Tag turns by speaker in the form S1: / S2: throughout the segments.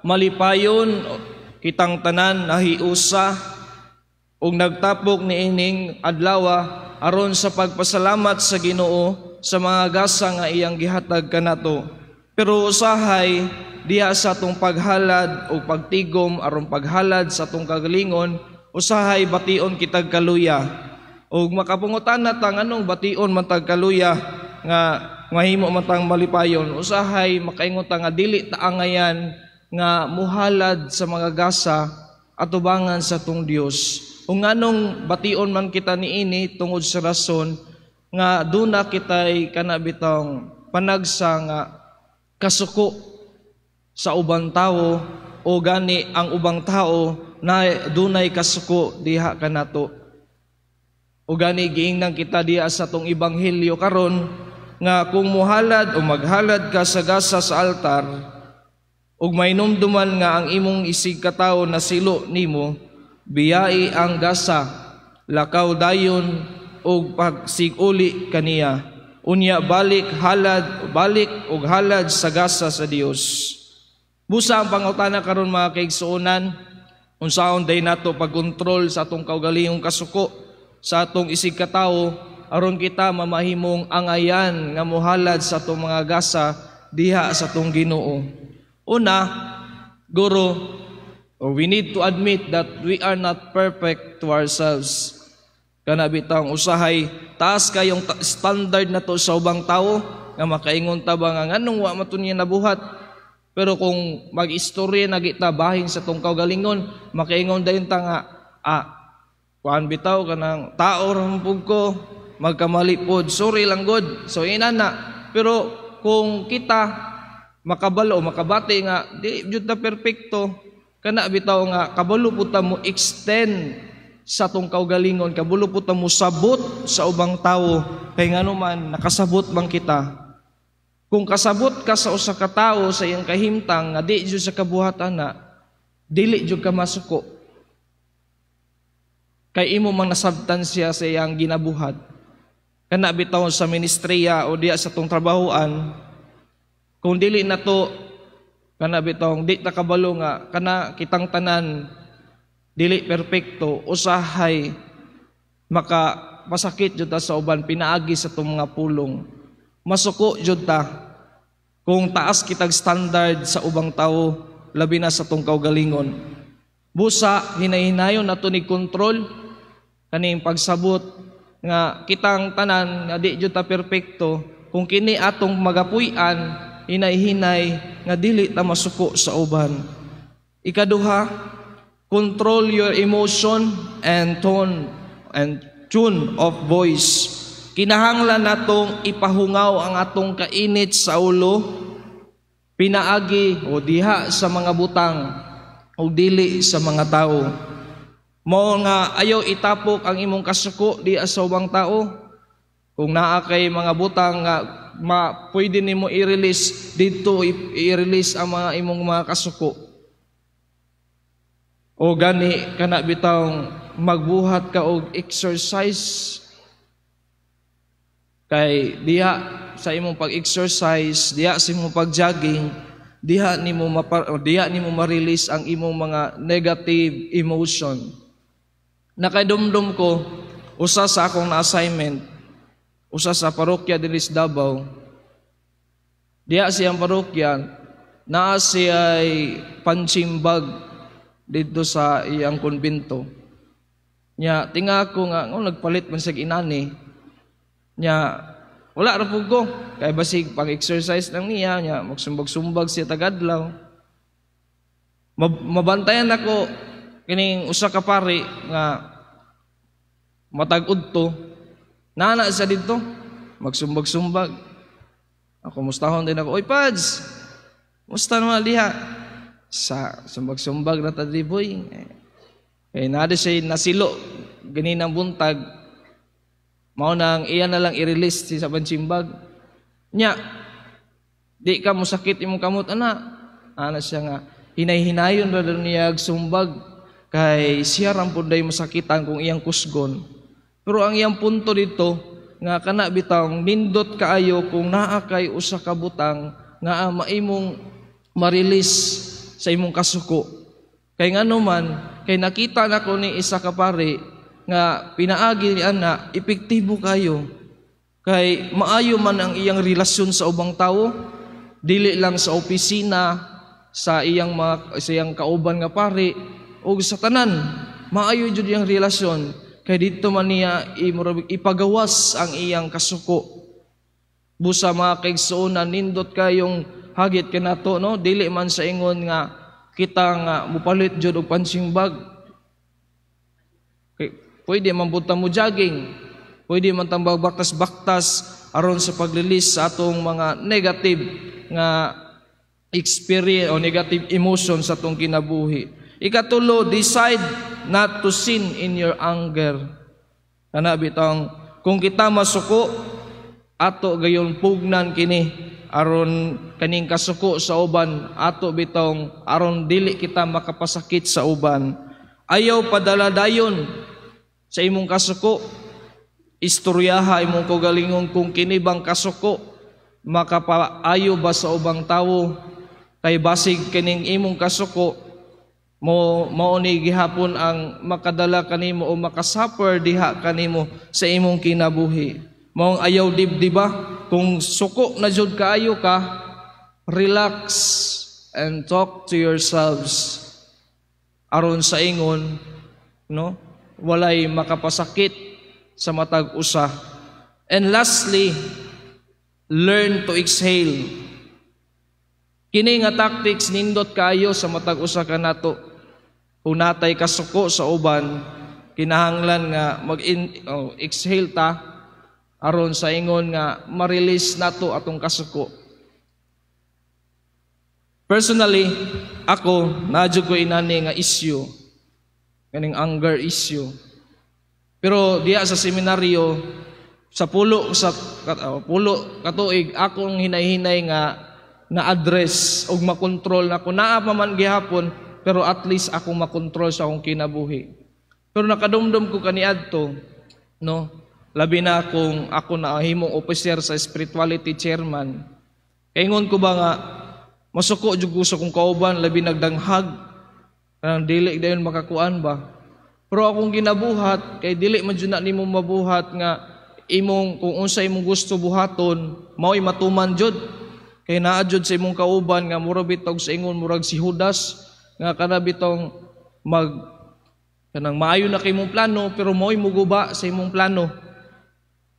S1: Malipayon kitang tanan nahiusa ug nagtapok niining adlaw aron sa pagpasalamat sa Ginoo sa mga gasa nga iyang gihatag kanato. Pero usahay diha sa atong paghalad o pagtigom aron paghalad sa atong kagalingon, usahay bation kitag kaluya. Ug makapangutana ta, nganong bation man tag kaluya nga mahimo man tang malipayon? Usahay makaingon ta nga dili ta angayan nga muhalad sa mga gasa atubangan sa atong Dios. Ug nganong bation man kita niini? Tungod sa rason nga duna kitay kana bitong panagsa nga kasuko sa ubang tawo o gani ang ubang tao na dunay kasuko diha kanato. O gani giingnan kita diha sa atong ebanghelyo karon nga kung muhalad o maghalad ka sa gasa sa altar ug mainumduman nga ang imong isig katawo nasilo nimo, biyai ang gasa, lakaw dayon ug pagsig-uli kaniya. Unya balik halad, balik og halad sa gasa sa Dios. Busa ang pangutana karon, mga kaigsuonan, unsaon day nato pagkontrol sa atong kaugalingong kasuko sa atong isig katawo aron kita mamahimong angayan nga mohalad sa atong mga gasa diha sa atong Ginoo? Una, guro, we need to admit that we are not perfect to ourselves. Kana bitang usahay taas kayong standard na to sa ubang tao nga makaingon ta ba nga nganong wa man to niya nabuhat. Pero kung mag-istorya na kita bahin sa tong kaugalingon, makaingon dayon ta nga kuan bitaw, kanang tao ra man pud ko, magkamali pod, sorry lang gud. So inana. Pero kung kita makabalo, makabati nga di jud ta perpekto, kana bitaw nga kabalo pud ta mo extend sa atong kaugalingon, kabalo pud ta mo sabot sa ubang tawo, kay ngano man nakasabot man kita. Kung kasabot ka sa usa ka tawo sa iyang kahimtang nga di jud sa kabuhatan na, dili jud ka masuko. Kay imo mang nasabtan siya sa iyang ginabuhat. Kana bitaw sa ministriya o diya sa tong trabahoan, kung dili na to kana bitaw di ta kabalo nga kana kitang tanan dili perpekto, usahay maka pasakit jud ta sa uban pinaagi sa tong mga pulong. Masuko jud ta kung taas kitag standard sa ubang tawo, labi na sa tong kaugalingon. Busa hinay-hinayon nato ni kontrol kaning pagsabot nga kitang tanan nga di jud ta perpekto. Kung kini atong magapuy-an, hinay-hinay nga dili ta masuko sa uban. Ikaduha, control your emotion and tone and tune of voice. Kinahanglan natong ipahungaw ang atong kainit sa ulo pinaagi o diha sa mga butang o dili sa mga tao. Mao nga ayaw itapok ang imong kasuko diha sa ubang tao. Kung naa kay mga butang nga ma pwede nimo i-release didto, i-release ang mga imong mga kasuko. O gani kana bitawng magbuhat ka og exercise, kay diha sa imong pag-exercise, diha sa imong pag-jogging, diha nimo ma-release ang imong mga negative emotion. Nakadumdum ko usa sa akong na assignment, usa sa parokya dinhi sa Davao. Diha siyang parokya, naa siya'y punching bag didto sa iyang konbento. Nya tinga ko nga oh, nagpalit man siya inani. Nya wala ra pud ko kay basig pang-exercise lang niya, nya magsumbag-sumbag siya tagadlaw. Mabantayan ako kining usa ka pari nga matag udto nana siya didto magsumbag-sumbag. Ako mustahon din ako, "Oy Pads, musta naman diha?" "Sa sumbag-sumbag na ta boy." Eh, naa siya nasilo ganinang buntag. Mao nang iya na lang i-release si sa punching bag. Nya, di ka mo sakit imong kamot ana? Ana siya nga hinay-hinayon ra daw niya sumbag kay siya ra pud day masakitan kung iyang kusgon. Pero ang iyang punto dito nga kana bitawng nindot kaayo kung naa kay usa ka butang nga maimong ma-release. sa imong kasuko. Kay ngano man, kay nakita nako ni isa ka pare nga pinaagi ni ana, epektibo kayo. Kay maayo man ang iyang relasyon sa ubang tawo, dili lang sa opisina, sa iyang kauban nga pare ug sa tanan, maayo jud iyang relasyon kay didto man niya ipagawas ang iyang kasuko. Busa, mga kaigsuonan, nindot kayong hagit kanato, no? Dili man sa ingon nga kita nga mupalit jud og punching bag. Kay pwede man pud mo jogging, pwede man tang baktas-baktas aron sa paglilis sa atong mga negative nga experience o negative emotion sa atong kinabuhi. Ikatulo, decide not to sin in your anger. Kana bitong kung kita masuko, ato gayon pugnan kini aron kaning kasuko sa uban, ato bitong aron dili kita makapasakit sa uban. Ayaw padala dayon sa imong kasuko. Istoryaha imong kaugalingon kung kini bang kasuko makapaayo ba sa ubang tawo, kay basig kining imong kasuko mo mao ni gihapon ang makadala kanimo o makasuffer diha kanimo sa imong kinabuhi. Maong ayaw dibdiba. Kung suko na jud kaayo ka, relax and talk to yourselves aron sa ingon, no, walay makapasakit sa matag usa. And lastly, learn to exhale. Kini nga tactics nindot kaayo sa matag usa kanato. Kung natay kasuko sa uban, kinahanglan nga mag oh, exhale ta aron sa ingon nga ma-release nato atong kasuko. Personally, ako naa jud ko inani nga issue, kaning anger issue. Pero diya sa seminaryo, sa pulo katuig akong hinay-hinay nga na address og makontrol nako. Naa pa man gihapon, pero at least ako makontrol sa akong kinabuhi. Pero nakadumdum ko kaniadto, no, labi na kung ako na himong officer sa spirituality chairman. Kaingon ko ba nga masuko jud ko sa akong kauban, labi nagdanghag, kanang dili dayon makakuan ba. Pero akong ginabuhat, kay dili man jud na nimo mabuhat nga imong kung unsa imong gusto buhaton mao'y matuman jud, kay naa jud sa imong kauban nga mura bitog sa ingon murag si Judas nga kana bitong mag kanang maayo na kay imong plano pero mao'y muguba sa imong plano.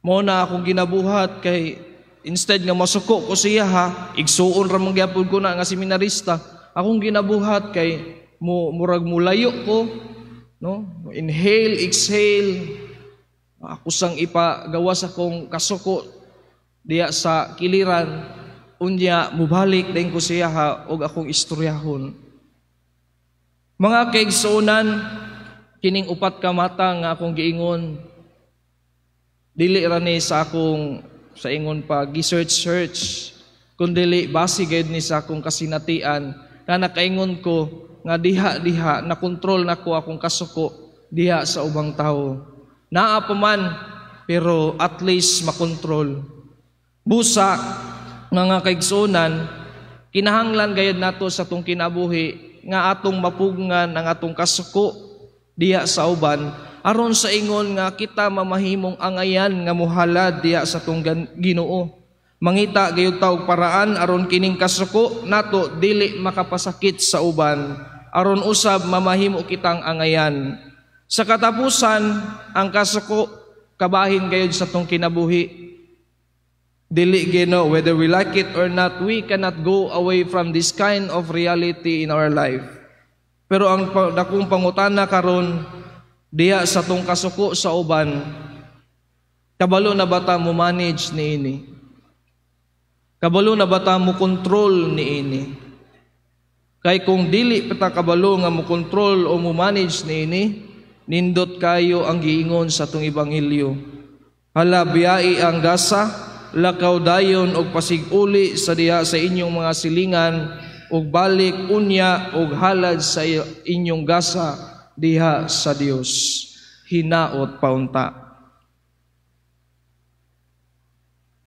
S1: Mao na akong ginabuhat kay instead nga masuko ko siya ha, igsuon ra man gyapon ko na nga seminarista, akong ginabuhat kay mo murag mulayo ko, no, inhale, exhale, ako sang ipagawas akong kasuko diya sa kiliran. Unya mubalik din ko siya ha og akong istoryahon. Mga kaigsuonan, kining upat ka mata nga akong giingon, dili ra ni sa akong sa ingon pa gi-search search, kundili base gayud ni sa akong kasinatian nga nakaingon ko nga diha-diha na kontrol nako akong kasuko diha sa ubang tawo. Naa pa man, pero at least makontrol. Busa, mga kaigsuonan, kinahanglan gayud nato sa atong kinabuhi nga atong mapugngan ang atong kasuko diha sa uban aron sa ingon nga kita mamahimong angayan nga muhalad diha sa atong Ginoo. Mangita gayud ta og paraan aron kining kasuko nato dili makapasakit sa uban, aron usab mamahimo kitang angayan. Sa katapusan, ang kasuko kabahin gayud sa atong kinabuhi. Dili gino, whether we like it or not, we cannot go away from this kind of reality in our life. Pero ang dakong pangutana karon, diha sa tong kasuko sa uban, kabalo na ba ta mo manage niini? Kabalo na ba ta mo control niini? Kay kung dili pa ta kabalo nga mo control o mo manage niini, nindot kayo ang giingon sa atong ebanghelyo. "Hala, biyai ang gasa, lakaw dayon og pasig-uli sa diha sa inyong mga silingan ug balik unya og halad sa inyong gasa diha sa Dios." Hinaot paunta.